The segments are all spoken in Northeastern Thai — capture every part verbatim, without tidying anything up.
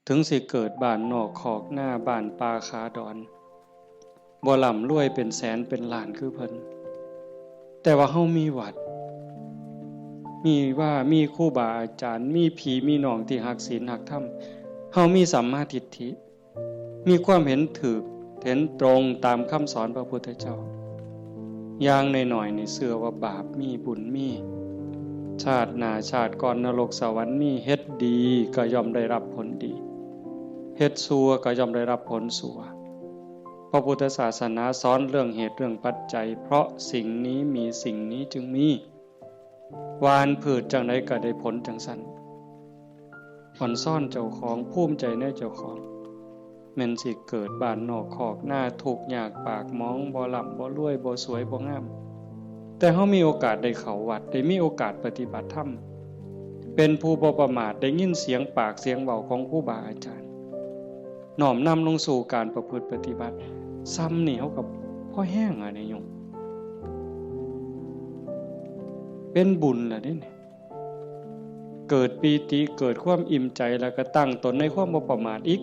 ถึงสิเกิดบ้านนอกคอกนา บ้านป่าขาดอน บ่ร่ำรวยเป็นแสนเป็นล้านคือเพิ่น แต่ว่าเฮามีวัด มีวา มีครูบาอาจารย์ มีพี่มีน้องที่ฮักศีลฮักธรรม เฮามีสัมมาทิฏฐิ มีความเห็นถูก เห็นตรงตามคำสอนพระพุทธเจ้า อย่างน้อยๆ นี่เชื่อว่าบาปมีบุญมี ชาติหน้าชาติก่อนนรกสวรรค์มี เฮ็ดดีก็ย่อมได้รับผลดี เฮ็ดชั่วก็ย่อมได้รับผลชั่ว พระพุทธศาสนาสอนเรื่องเหตุเรื่องปัจจัย เพราะสิ่งนี้มีสิ่งนี้จึงมี หว่านพืชจั่งใดก็ได้ผลจั่งซั้น อ่อนซ้อนเจ้าของ ภูมิใจในเจ้าของ แม่นสิเกิดบ้านนอกคอกนา ทุกข์ยากปากหมอง บ่ร่ำบ่รวย บ่สวยบ่งาม แต่เฮามีโอกาสได้เข้าวัด ได้มีโอกาสปฏิบัติธรรม เป็นผู้บ่ประมาท ได้ยินเสียงปากเสียงเว้าของครูบาอาจารย์ น้อมนำลงสู่การประพฤติปฏิบัติ ซ้ำนี่เฮาก็พอแฮงอะนี่โยม เป็นบุญล่ะเด้นี่ เกิดปีติ เกิดความอิ่มใจ แล้วก็ตั้งตนในความบ่ประมาทอีก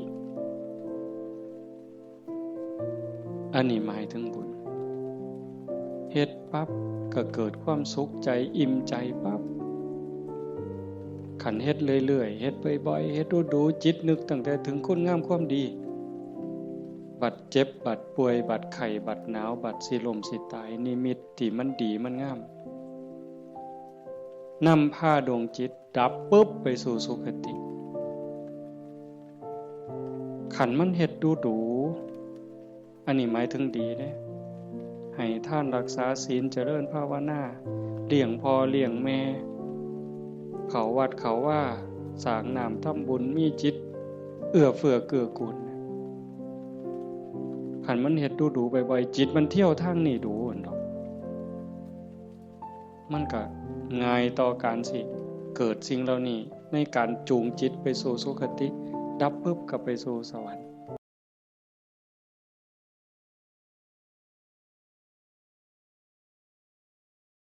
อันนี้หมายถึงบุญ เฮ็ดปั๊บก็เกิดความสุขใจ อิ่มใจปั๊บ คันเฮ็ดเรื่อยๆ เฮ็ดบ่อยๆ เฮ็ดดูๆ จิตนึกตั้งแต่ถึงคุณงามความดี บัดเจ็บ บัดป่วย บัดไข้ บัดหนาว บัดสิล้มสิตาย นิมิตที่มันดีมันงาม นำพาดวงจิตดับปุ๊บไปสู่สุคติ คันมันเฮ็ดดูๆ อันนี้หมายถึงดีเด้ ให้ทานรักษาศีล เจริญภาวนา เลี้ยงพ่อเลี้ยงแม่ เข้าวัดเข้าวา สร้างน้ำทำบุญ มีจิตเอื้อเฟื้อเกื้อกูล คันมันเฮ็ดดูๆ บ่อยๆ จิตมันเที่ยวทางนี้ดู๋หั่นดอก มันก็ง่ายต่อการสิเกิดสิ่งเหล่านี้ ในการจูงจิตไปสู่สุคติ ดับปุ๊บก็ไปสู่สวรรค์